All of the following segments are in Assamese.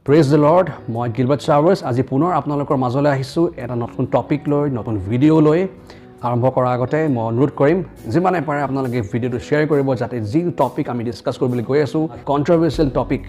Praise the Lord. মই গিলবাৰ্ট চাৰ্ভাৰ্ছ আজি পুনৰ আপোনালোকৰ মাজলৈ আহিছোঁ এটা নতুন টপিক লৈ, নতুন ভিডিঅ' লৈ। আৰম্ভ কৰাৰ আগতে মই অনুৰোধ কৰিম, যিমানে পাৰে আপোনালোকে ভিডিঅ'টো শ্বেয়াৰ কৰিব, যাতে যি টপিক আমি ডিছকাছ কৰিবলৈ গৈ আছোঁ, কণ্ট্ৰভাৰ্চিয়েল টপিক,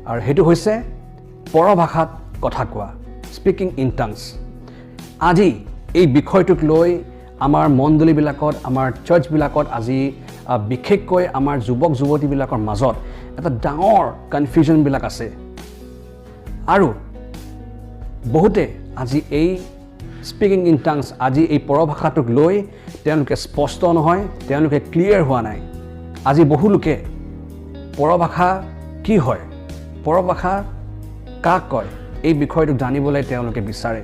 আৰু সেইটো হৈছে পৰভাষাত কথা কোৱা, স্পিকিং ইন টাংছ। আজি এই বিষয়টোক লৈ আমাৰ মণ্ডলীবিলাকত, আমাৰ চাৰ্চবিলাকত আজি বিশেষকৈ আমাৰ যুৱক যুৱতীবিলাকৰ মাজত এটা ডাঙৰ কনফিউজনবিলাক আছে আৰু বহুতে আজি এই স্পিকিং ইন টাংছ, আজি এই পৰভাষাটোক লৈ তেওঁলোকে স্পষ্ট নহয়, তেওঁলোকে ক্লিয়াৰ হোৱা নাই। আজি বহু লোকে পৰভাষা কি হয়, পৰভাষা কাক কয়, এই বিষয়টোক জানিবলৈ তেওঁলোকে বিচাৰে।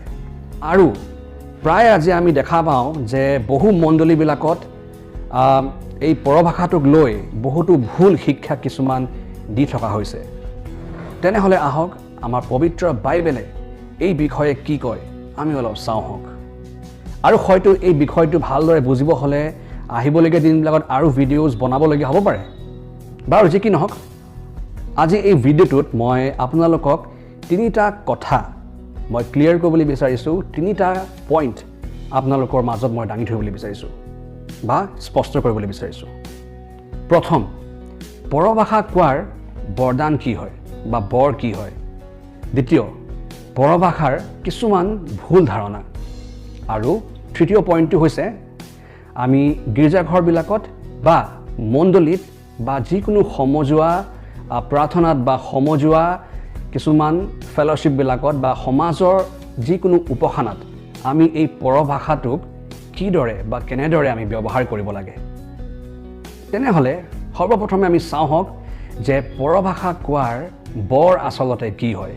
আৰু প্ৰায় আজি আমি দেখা পাওঁ যে বহু মণ্ডলীবিলাকত এই পৰভাষাটোক লৈ বহুতো ভুল শিক্ষা কিছুমান দি থকা হৈছে। তেনেহ'লে আহক, আমাৰ পবিত্ৰ বাইবেলে এই বিষয়ে কি কয় আমি অলপ চাওঁ হওক। আৰু হয়তো এই বিষয়টো ভালদৰে বুজিব হ'লে আহিবলগীয়া দিনবিলাকত আৰু ভিডিঅ'জ বনাবলগীয়া হ'ব পাৰে। বাৰু যি কি নহওক, আজি এই ভিডিঅ'টোত মই আপোনালোকক তিনিটা কথা মই ক্লিয়াৰ কৰিবলৈ বিচাৰিছোঁ, তিনিটা পইণ্ট আপোনালোকৰ মাজত মই দাঙি ধৰিবলৈ বিচাৰিছোঁ বা স্পষ্ট কৰিবলৈ বিচাৰিছোঁ। প্ৰথম, পৰভাষা কোৱাৰ বৰদান কি হয় বা বৰ কি হয়। দ্বিতীয়, পৰভাষাৰ কিছুমান ভুল ধাৰণা। আৰু তৃতীয় পইণ্টটো হৈছে আমি গীৰ্জাঘৰবিলাকত বা মণ্ডলীত বা যিকোনো সমজুৱা প্ৰাৰ্থনাত বা সমজুৱা কিছুমান ফেল'শ্বিপবিলাকত বা সমাজৰ যিকোনো উপাসনাত আমি এই পৰভাষাটোক কিদৰে বা কেনেদৰে আমি ব্যৱহাৰ কৰিব লাগে। তেনেহ'লে সৰ্বপ্ৰথমে আমি চাওঁ হওক যে পৰভাষা কোৱাৰ বৰ আচলতে কি হয়।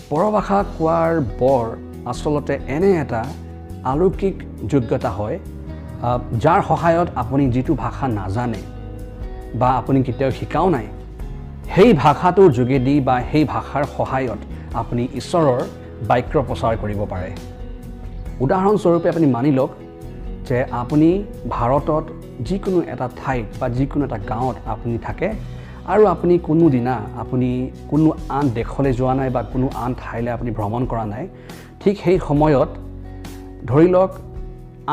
পৰভাষা কোৱাৰ বৰ আচলতে এনে এটা অলৌকিক যোগ্যতা হয়, যাৰ সহায়ত আপুনি যিটো ভাষা নাজানে বা আপুনি কেতিয়াও শিকাও নাই, সেই ভাষাটোৰ যোগেদি বা সেই ভাষাৰ সহায়ত আপুনি ঈশ্বৰৰ বাক্য প্ৰচাৰ কৰিব পাৰে। উদাহৰণস্বৰূপে আপুনি মানি লওক যে আপুনি ভাৰতত যিকোনো এটা ঠাইত বা যিকোনো এটা গাঁৱত আপুনি থাকে আৰু আপুনি কোনো দিনা আপুনি কোনো আন দেশলৈ যোৱা নাই বা কোনো আন ঠাইলৈ আপুনি ভ্ৰমণ কৰা নাই। ঠিক সেই সময়ত ধৰি লওক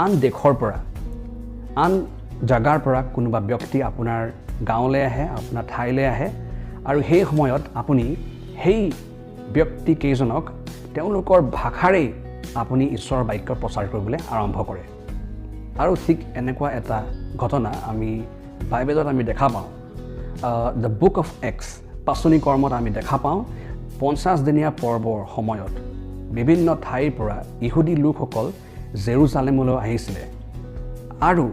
আন দেশৰ পৰা, আন জেগাৰ পৰা কোনোবা ব্যক্তি আপোনাৰ গাঁৱলৈ আহে, আপোনাৰ ঠাইলৈ আহে আৰু সেই সময়ত আপুনি সেই ব্যক্তিকেইজনক তেওঁলোকৰ ভাষাৰেই আপুনি ঈশ্বৰৰ বাক্য প্ৰচাৰ কৰিবলৈ আৰম্ভ কৰে। আৰু ঠিক এনেকুৱা এটা ঘটনা আমি বাইবেলত আমি দেখা পাওঁ। The book of acts, পাঁচনি কৰ্মত আমি দেখা পাওঁ, 50 দিনীয়া পৰ্বৰ সময়ত বিভিন্ন ঠাইৰ পৰা ইহুদী লোকসকল জেৰুজালেমলৈ আহিছিলে আৰু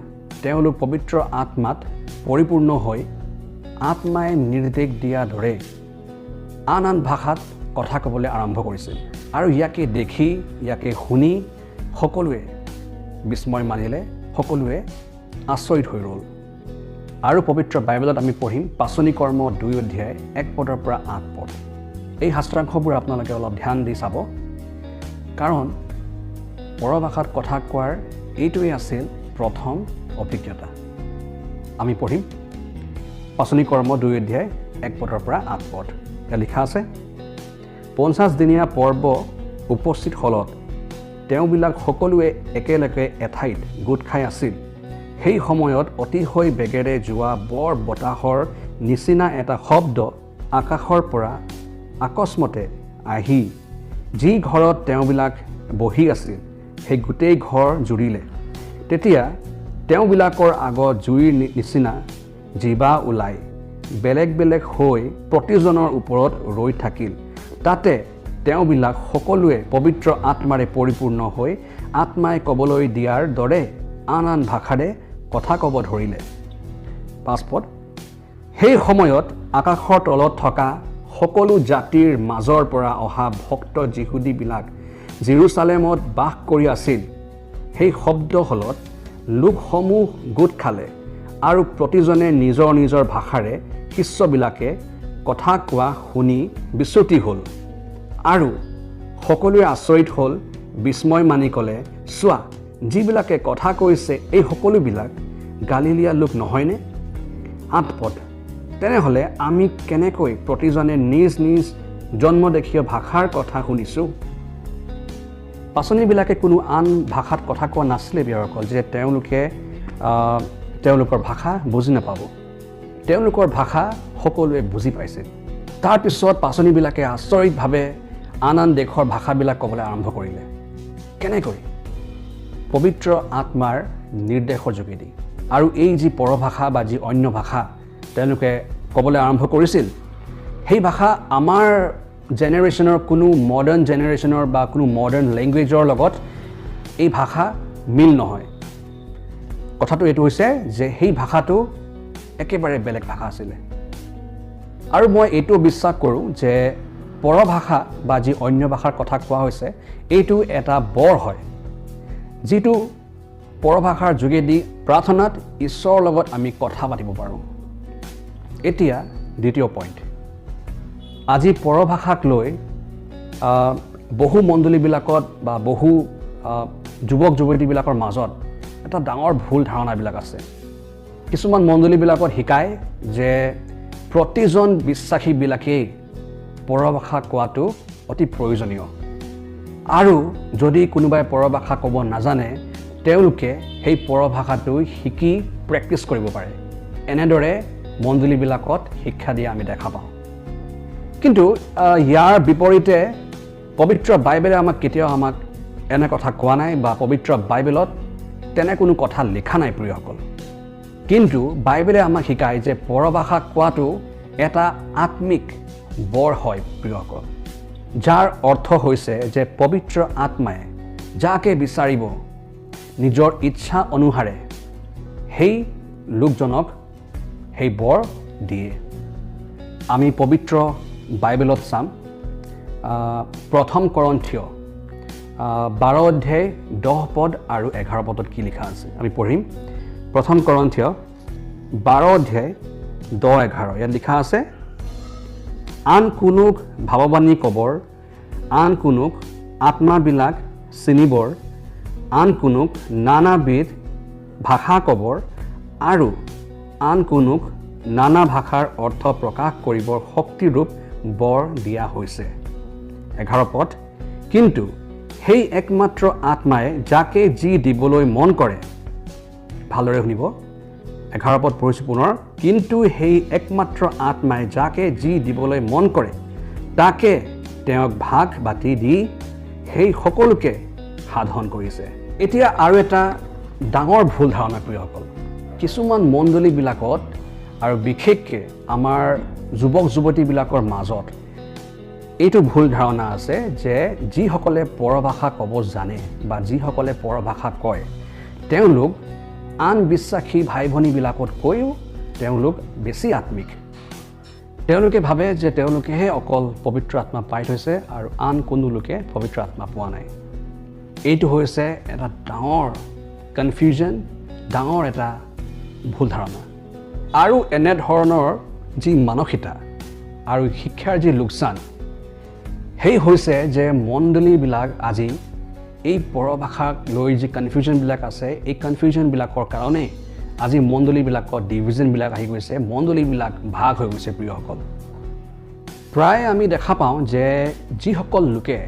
তেওঁলোক পবিত্ৰ আত্মাত পৰিপূৰ্ণ হৈ আত্মাই নিৰ্দেশ দিয়াৰ দৰে আন আন ভাষাত কথা ক'বলৈ আৰম্ভ কৰিছিল। আৰু ইয়াকে দেখি, ইয়াকে শুনি সকলোৱে বিস্ময় মানিলে, সকলোৱে আচৰিত হৈ ৰ'ল। আৰু পবিত্ৰ বাইবেলত আমি পঢ়িম পাঁচনি কৰ্ম 2 অধ্যায় 1 পদৰ পৰা 8 পদ। এই শাস্ত্ৰাংশবোৰ আপোনালোকে অলপ ধ্যান দি চাব, কাৰণ পৰভাষাত কথা কোৱাৰ এইটোৱেই আছিল প্ৰথম অভিজ্ঞতা। আমি পঢ়িম পাঁচনি কৰ্ম 2 অধ্যায় 1 পদৰ পৰা 8 পদ। ইয়াত লিখা আছে, 50 দিনীয়া পৰ্ব উপস্থিত হ'লত তেওঁবিলাক সকলোৱে একেলগে এঠাইত গোট খাই আছিল। সেই সময়ত অতিশয় বেগেৰে যোৱা বৰ বতাহৰ নিচিনা এটা শব্দ আকাশৰ পৰা আকস্মতে আহি যি ঘৰত তেওঁবিলাক বহি আছিল সেই গোটেই ঘৰ জুৰিলে। তেতিয়া তেওঁবিলাকৰ আগত জুইৰ নিচিনা জিভা ওলাই বেলেগ বেলেগ হৈ প্ৰতিজনৰ ওপৰত ৰৈ থাকিল। তাতে তেওঁবিলাক সকলোৱে পবিত্ৰ আত্মাৰে পৰিপূৰ্ণ হৈ আত্মাই ক'বলৈ দিয়াৰ দৰে আন আন ভাষাৰে কথা ক'ব ধৰিলে। 5 পদ, সেই সময়ত আকাশৰ তলত থকা সকলো জাতিৰ মাজৰ পৰা অহা ভক্ত যিহুদীবিলাক জেৰুচালেমত বাস কৰি আছিল। সেই শব্দ হলত লোকসমূহ গোট খালে আৰু প্ৰতিজনে নিজৰ নিজৰ ভাষাৰে শিষ্যবিলাকে কথা কোৱা শুনি বিচূৰ্তি হ'ল। আৰু সকলোৱে আচৰিত হ'ল, বিস্ময় মানি ক'লে, চোৱা, যিবিলাকে কথা কৈছে এই সকলোবিলাক গালিলীয়া লোক নহয়নে? 8 পদ, তেনেহ'লে আমি কেনেকৈ প্ৰতিজনে নিজ নিজ জন্মদেশীয় ভাষাৰ কথা শুনিছোঁ। পাচনিবিলাকে কোনো আন ভাষাত কথা কোৱা নাছিলে প্ৰিয়সকল, যে তেওঁলোকে তেওঁলোকৰ ভাষা বুজি নাপাব। তেওঁলোকৰ ভাষা সকলোৱে বুজি পাইছিল। তাৰপিছত পাচনিবিলাকে আচৰিতভাৱে আন আন দেশৰ ভাষাবিলাক ক'বলৈ আৰম্ভ কৰিলে। কেনেকৈ? পবিত্ৰ আত্মাৰ নিৰ্দেশৰ যোগেদি। আৰু এই যি পৰভাষা বা যি অন্য ভাষা তেওঁলোকে ক'বলৈ আৰম্ভ কৰিছিল, সেই ভাষা আমাৰ জেনেৰেশ্যনৰ কোনো মডাৰ্ণ জেনেৰেশ্যনৰ বা কোনো মডাৰ্ণ লেংগুৱেজৰ লগত এই ভাষা মিল নহয়। কথাটো এইটো হৈছে যে সেই ভাষাটো একেবাৰে বেলেগ ভাষা আছিলে। আৰু মই এইটো বিশ্বাস কৰোঁ যে পৰভাষা বা যি অন্য ভাষাৰ কথা কোৱা হৈছে, এইটো এটা বৰ হয়, যিটো পৰভাষাৰ যোগেদি প্ৰাৰ্থনাত ঈশ্বৰৰ লগত আমি কথা পাতিব পাৰোঁ। এতিয়া দ্বিতীয় পইণ্ট, আজি পৰভাষাক লৈ বহু মণ্ডলীবিলাকত বা বহু যুৱক যুৱতীবিলাকৰ মাজত এটা ডাঙৰ ভুল ধাৰণাবিলাক আছে। কিছুমান মণ্ডলীবিলাকত শিকায় যে প্ৰতিজন বিশ্বাসীবিলাকেই পৰভাষা কোৱাটো অতি প্ৰয়োজনীয়, আৰু যদি কোনোবাই পৰভাষা ক'ব নাজানে তেওঁলোকে সেই পৰভাষাটো শিকি প্ৰেক্টিছ কৰিব পাৰে। এনেদৰে মণ্ডলীবিলাকত শিক্ষা দিয়া আমি দেখা পাওঁ। কিন্তু ইয়াৰ বিপৰীতে পবিত্ৰ বাইবেলে আমাক কেতিয়াও আমাক এনে কথা কোৱা নাই বা পবিত্ৰ বাইবেলত তেনে কোনো কথা লিখা নাই প্ৰিয়সকল। কিন্তু বাইবেলে আমাক শিকায় যে পৰভাষা কোৱাটো এটা আত্মিক বৰ হয় প্ৰিয়সকল, যাৰ অৰ্থ হৈছে যে পবিত্ৰ আত্মাই যাকে বিচাৰিব নিজৰ ইচ্ছা অনুসাৰে সেই লোকজনক সেই বৰ দিয়ে। আমি পবিত্ৰ বাইবেলত চাম প্ৰথম কৰন্থীয় 12 অধ্যায় 10 পদ আৰু 11 পদত কি লিখা আছে আমি পঢ়িম। প্ৰথম কৰন্থীয় 12 অধ্যায় 10-11 ইয়াত লিখা আছে, আন কোনোক ভাৱবাণী কবৰ, আন কোনোক আত্মাবিলাক চিনিবৰ, আন কোনোক নানাবিধ ভাষা কবৰ, আৰু আন কোনোক নানা ভাষাৰ অৰ্থ প্ৰকাশ কৰিবৰ শক্তিৰূপ বৰ দিয়া হৈছে। 11 পদ, কিন্তু সেই একমাত্ৰ আত্মাই যাকে যি দিবলৈ মন কৰে, ভালদৰে শুনিব, 11 পদ পঢ়িছোঁ পুনৰ, কিন্তু সেই একমাত্ৰ আত্মাই যাকে যি দিবলৈ মন কৰে তাকে তেওঁক ভাগ বাতি দি সেই সকলোকে সাধন কৰিছে। এতিয়া আৰু এটা ডাঙৰ ভুল ধাৰণা প্ৰিয়সকল, কিছুমান মণ্ডলীবিলাকত আৰু বিশেষকৈ আমাৰ যুৱক যুৱতীবিলাকৰ মাজত এইটো ভুল ধাৰণা আছে যে যিসকলে পৰভাষা ক'ব জানে বা যিসকলে পৰভাষা কয় তেওঁলোক আন বিশ্বাসী ভাই ভনীবিলাকতকৈও তেওঁলোক বেছি আত্মিক। তেওঁলোকে ভাবে যে তেওঁলোকেহে অকল পবিত্ৰ আত্মা পাই থৈছে আৰু আন কোনো লোকে পবিত্ৰ আত্মা পোৱা নাই। এইটো হৈছে এটা ডাঙৰ কনফিউজন, ডাঙৰ এটা ভুল ধাৰণা। আৰু এনেধৰণৰ যি মানসিকতা আৰু শিক্ষাৰ যি লোকচান, সেই হৈছে যে মণ্ডলীবিলাক আজি এই পৰভাষাক লৈ যি কনফিউজনবিলাক আছে, এই কনফিউজনবিলাকৰ কাৰণেই আজি মণ্ডলীবিলাকত ডিভিজনবিলাক আহি গৈছে, মণ্ডলীবিলাক ভাগ হৈ গৈছে প্ৰিয়সকল। প্ৰায় আমি দেখা পাওঁ যে যিসকল লোকে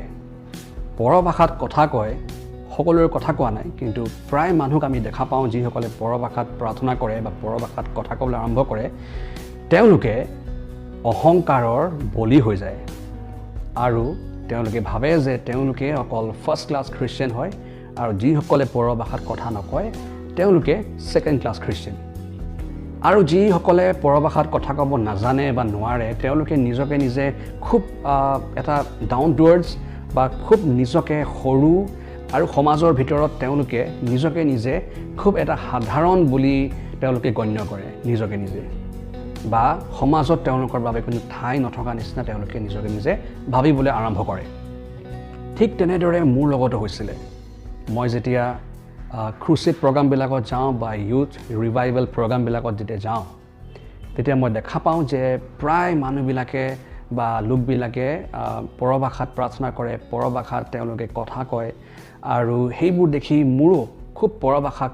পৰভাষাত কথা কয়, সকলোৰে কথা কোৱা নাই, কিন্তু প্ৰায় মানুহক আমি দেখা পাওঁ যিসকলে পৰভাষাত প্ৰাৰ্থনা কৰে বা পৰভাষাত কথা ক'বলৈ আৰম্ভ কৰে, তেওঁলোকে অহংকাৰৰ বলি হৈ যায় আৰু তেওঁলোকে ভাবে যে তেওঁলোকে অকল ফাৰ্ষ্ট ক্লাছ খ্ৰীষ্টিয়ান হয় আৰু যিসকলে পৰভাষাত কথা নকয় তেওঁলোকে ছেকেণ্ড ক্লাছ খ্ৰীষ্টিয়ান। আৰু যিসকলে পৰভাষাত কথা ক'ব নাজানে বা নোৱাৰে তেওঁলোকে নিজকে নিজে খুব এটা ডাউন টুৱাৰ্ডছ বা খুব নিজকে সৰু আৰু সমাজৰ ভিতৰত তেওঁলোকে নিজকে নিজে খুব এটা সাধাৰণ বুলি তেওঁলোকে গণ্য কৰে নিজকে নিজে, বা সমাজত তেওঁলোকৰ বাবে কোনো ঠাই নথকা নিচিনা তেওঁলোকে নিজকে নিজে ভাবিবলৈ আৰম্ভ কৰে। ঠিক তেনেদৰে মোৰ লগতো হৈছিলে। মই যেতিয়া ক্ৰুচেড প্ৰগ্ৰামবিলাকত যাওঁ বা ইউথ ৰিভাইভেল প্ৰগ্ৰামবিলাকত যেতিয়া যাওঁ, তেতিয়া মই দেখা পাওঁ যে প্ৰায় মানুহবিলাকে বা লোকবিলাকে পৰভাষাত প্ৰাৰ্থনা কৰে, পৰভাষাত তেওঁলোকে কথা কয় আৰু সেইবোৰ দেখি মোৰো খুব পৰভাষাত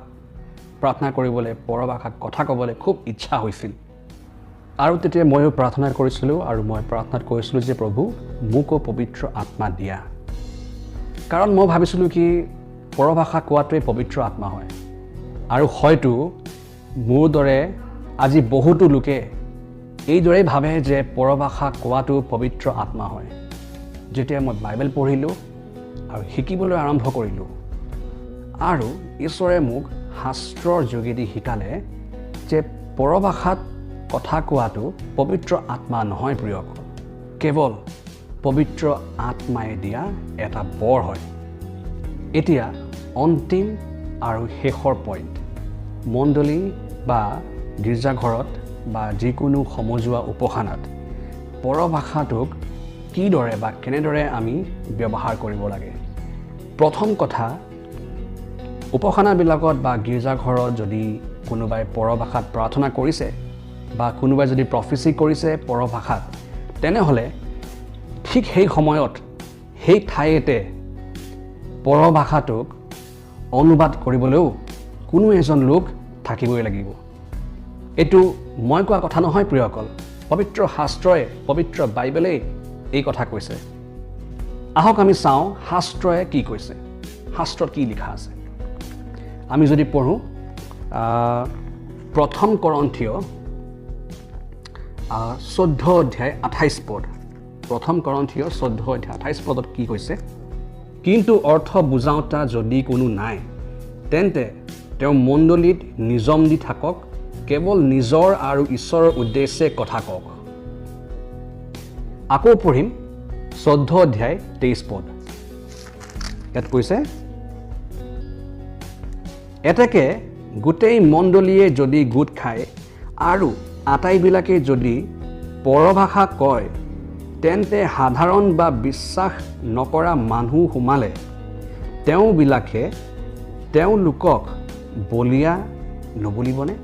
প্ৰাৰ্থনা কৰিবলৈ, পৰভাষাত কথা ক'বলৈ খুব ইচ্ছা হৈছিল। আৰু তেতিয়া ময়ো প্ৰাৰ্থনা কৰিছিলোঁ আৰু মই প্ৰাৰ্থনাত কৈছিলোঁ যে প্ৰভু, মোকো পবিত্ৰ আত্মা দিয়া। কাৰণ মই ভাবিছিলোঁ কি পৰভাষা কোৱাটোৱেই পবিত্ৰ আত্মা হয়। আৰু হয়তো মোৰ দৰে আজি বহুতো লোকে এইদৰেই ভাবে যে পৰভাষা কোৱাটো পবিত্ৰ আত্মা হয়। যেতিয়া মই বাইবেল পঢ়িলোঁ আৰু শিকিবলৈ আৰম্ভ কৰিলোঁ আৰু ঈশ্বৰে মোক শাস্ত্ৰৰ যোগেদি শিকালে যে পৰভাষাত কথা কোৱাটো পবিত্ৰ আত্মা নহয় প্ৰিয়সকল, কেৱল পবিত্ৰ আত্মাই দিয়া এটা বৰ হয়। এতিয়া অন্তিম আৰু শেষৰ পইণ্ট, মণ্ডলী বা গীৰ্জাঘৰত বা যিকোনো সমজুৱা উপাসনাত পৰভাষাটোক কিদৰে বা কেনেদৰে আমি ব্যৱহাৰ কৰিব লাগে। প্ৰথম কথা, উপাসনাবিলাকত বা গীৰ্জাঘৰত যদি কোনোবাই পৰভাষাত প্ৰাৰ্থনা কৰিছে বা কোনোবাই যদি প্ৰফেচি কৰিছে পৰভাষাত, তেনেহ'লে ঠিক সেই সময়ত সেই ঠাইতে পৰভাষাটোক অনুবাদ কৰিবলৈও কোনো এজন লোক থাকিবই লাগিব। এইটো মই কোৱা কথা নহয় প্ৰিয়সকল, পবিত্ৰ শাস্ত্ৰই, পবিত্ৰ বাইবেলেই এই কথা কৈছে। আহক আমি চাওঁ শাস্ত্ৰই কি কৈছে, শাস্ত্ৰত কি লিখা আছে। আমি যদি পঢ়োঁ প্ৰথম কৰন্থীয় 14 অধ্যায় 28 পদ, প্ৰথম কৰন্থীয় 14 অধ্যায় 28 পদত কি কৈছে, কিন্তু অৰ্থ বুজাওঁতা যদি কোনো নাই, তেন্তে তেওঁ মণ্ডলীত নিজম দি থাকক, কেৱল নিজৰ আৰু ঈশ্বৰৰ উদ্দেশ্যে কথা কওক। আকৌ পঢ়িম 14 অধ্যায় 23 পদ, ইয়াত কৈছে, এতেকে গোটেই মণ্ডলীয়ে যদি গোট খায় আৰু আটাইবিলাকে যদি পৰভাষা কয়, তেন্তে সাধাৰণ বা বিশ্বাস নকৰা মানুহ সোমালে তেওঁবিলাকে তেওঁলোকক বলিয়া নবুলিবনে?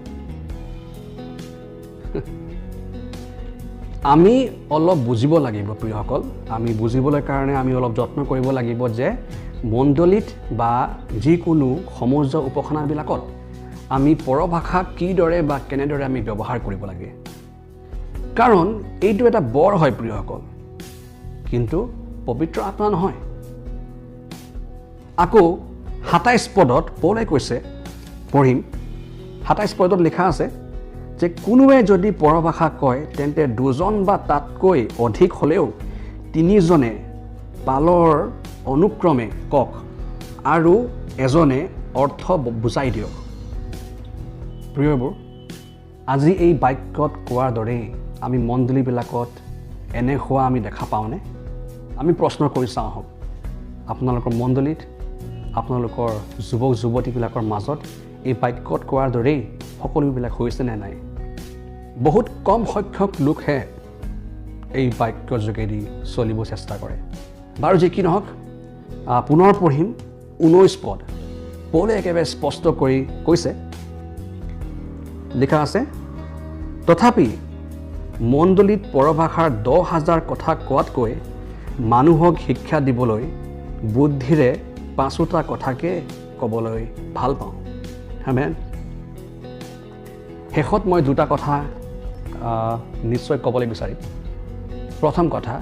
আমি অলপ বুজিব লাগিব প্ৰিয়সকল, আমি বুজিবলৈ কাৰণে আমি অলপ যত্ন কৰিব লাগিব যে মণ্ডলীত বা যিকোনো সমজুৱা উপাসনাবিলাকত আমি পৰভাষা কিদৰে বা কেনেদৰে আমি ব্যৱহাৰ কৰিব লাগে। কাৰণ এইটো এটা বৰ হয় প্ৰিয়সকল, কিন্তু পবিত্ৰ আত্মা নহয়। আকৌ 27 পদত পৌলে কৈছে, পঢ়িম, 27 পদত লিখা আছে যে কোনোৱে যদি পৰভাষা কয়, তেন্তে দুজন বা তাতকৈ অধিক হ'লেও তিনিজনে পালৰ অনুক্ৰমে কওক আৰু এজনে অৰ্থ বুজাই দিয়ক। প্ৰিয়বোৰ, আজি এই বাক্যত কোৱাৰ দৰেই আমি মণ্ডলীবিলাকত এনে হোৱা আমি দেখা পাওঁনে? আমি প্ৰশ্ন কৰি চাওঁ আহক, আপোনালোকৰ মণ্ডলীত, আপোনালোকৰ যুৱক যুৱতীবিলাকৰ মাজত এই বাক্যত কোৱাৰ দৰেই সকলোবিলাক হৈছে নে নাই? বহুত কম সংখ্যক লোকহে এই বাক্যৰ যোগেদি চলিব চেষ্টা কৰে। বাৰু যি কি নহওক, পুনৰ পঢ়িম 19 পদ। পৌলে একেবাৰে স্পষ্ট কৰি কৈছে, লিখা আছে, তথাপি মণ্ডলীত পৰভাষাৰ 10,000 কথা কোৱাতকৈ মানুহক শিক্ষা দিবলৈ বুদ্ধিৰে পাঁচোটা কথাকে ক'বলৈ ভাল পাওঁ। আমেন। শেষত মই দুটা কথা নিশ্চয় ক'বলৈ বিচাৰিম। প্ৰথম কথা,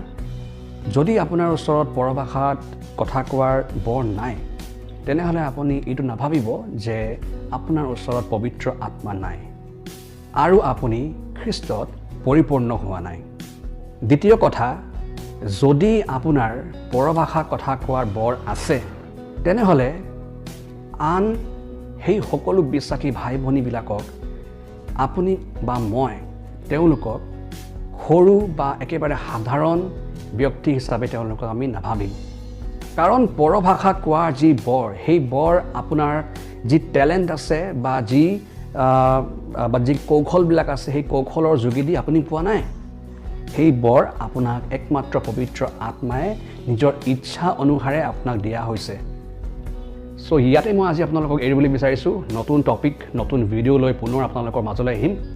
যদি আপোনাৰ ওচৰত পৰভাষাত কথা কোৱাৰ বৰ নাই, তেনেহ'লে আপুনি এইটো নাভাবিব যে আপোনাৰ ওচৰত পবিত্ৰ আত্মা নাই আৰু আপুনি খ্ৰীষ্টত পৰিপূৰ্ণ হোৱা নাই। দ্বিতীয় কথা, যদি আপোনাৰ পৰভাষা কথা কোৱাৰ বৰ আছে, তেনেহ'লে আন সেই সকলো বিশ্বাসী ভাই ভনীবিলাকক আপুনি বা মই তেওঁলোকক সৰু বা একেবাৰে সাধাৰণ ব্যক্তি হিচাপে তেওঁলোকক আমি নাভাবিম। কাৰণ পৰভাষা কোৱাৰ যি বৰ, সেই বৰ আপোনাৰ যি টেলেণ্ট আছে বা যি কৌশলবিলাক আছে, সেই কৌশলৰ যোগেদি আপুনি পোৱা নাই। সেই বৰ আপোনাক একমাত্ৰ পবিত্ৰ আত্মাই নিজৰ ইচ্ছা অনুসাৰে আপোনাক দিয়া হৈছে। ইয়াতে মই আজি আপোনালোকক এৰিবলৈ বিচাৰিছোঁ। নতুন টপিক, নতুন ভিডিঅ' লৈ পুনৰ আপোনালোকৰ মাজলৈ আহিম।